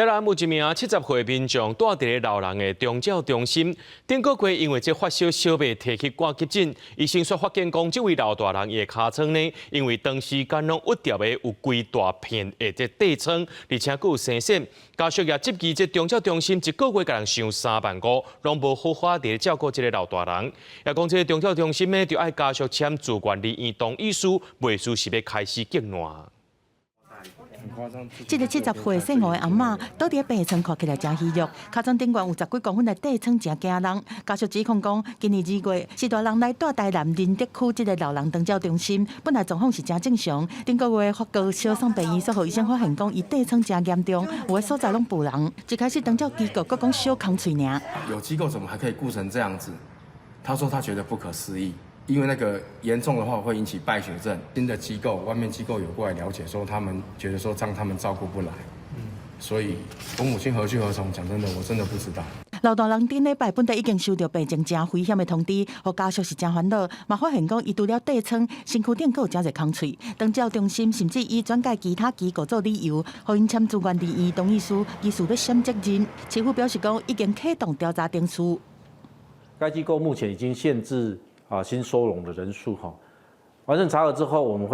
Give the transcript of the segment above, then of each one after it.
台南有一名70歲民眾蹛佇咧老人的長照中心，頂個月因為這發燒燒袂提去掛急診，醫生煞發現講這位老大人伊的尻川呢，因為長時間攏鬱著的有規大片的這疔瘡，而且閣有生癬，家屬也質疑這長照中心一個月共人收3萬5，攏無好好佇咧照顧這个老大人。也講這个長照中心呢，著愛家屬簽自願離院同意書，袂輸是欲開始激爛。這个70歲姓吳的阿嬤，倒佇病床看起來誠虛弱，尻川頂懸有10幾公分的疔瘡，誠驚人。家屬指控講，今年2月，施大人來蹛台南仁德區這个老人長照中心，本來狀況是誠正常。頂個月發高燒送病院，煞予醫生發現講，伊疔瘡誠嚴重，有的所在攏浡人。一開始長照機構閣講小空喙爾。有機構怎麼還可以顧成這樣子？他說他覺得不可思議。因為那個嚴重的話會引起敗血症。新的機構，外面機構有過來了解，說他們覺得說這樣他們照顧不來，所以我母親何去何從？講真的，我真的不知道。老大人頂禮拜本來已經收到病情誠危險的通知，予家屬是誠煩惱，嘛發現講伊除了疔瘡，身軀頂閣有誠濟空喙。長照中心甚至以轉介其他機構做理由，予𪜶簽自願離院同意書，疑似欲閃責任。市府表示講已經啟動調查程序。該機構目前已經限制新收容的人數哈，完成查核之後，我們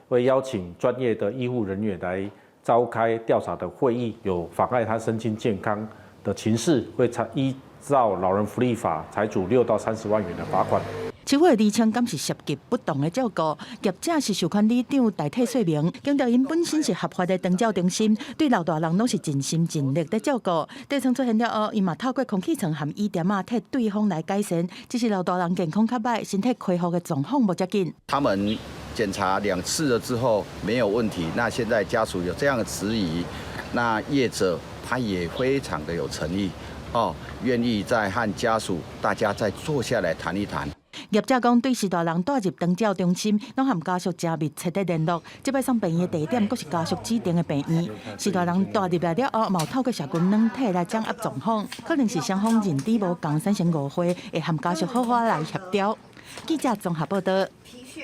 會邀請專業的醫護人員來召開調查的會議，有妨礙他身心健康的情事，會依照老人福利法裁處6到30萬元的罰款。市府的釐清，敢是涉及不當的照顧，業者是授權里長代替說明，強調𪜶本身是合法的長照中心，對老大人攏是盡心盡力在照顧。疔瘡出現了後，𪜶嘛透過空氣床和椅墊仔替對方來改善，只是老大人健康較䆀，身體恢復的狀況無遮緊。他們檢查兩次了之後沒有問題，那現在家屬有這樣的質疑，那業者他也非常的有誠意，哦，願意再和家屬大家再坐下來談一談。業者講，對施大人帶入長照中心，攏和家屬誠密切的聯絡。這擺送病院的地點，閣是家屬指定的病院。施大人帶入來了後，嘛有透過社群軟體來掌握狀況，可能是雙方認知無仝，產生誤會，會和家屬好好來協調。記者綜合報道。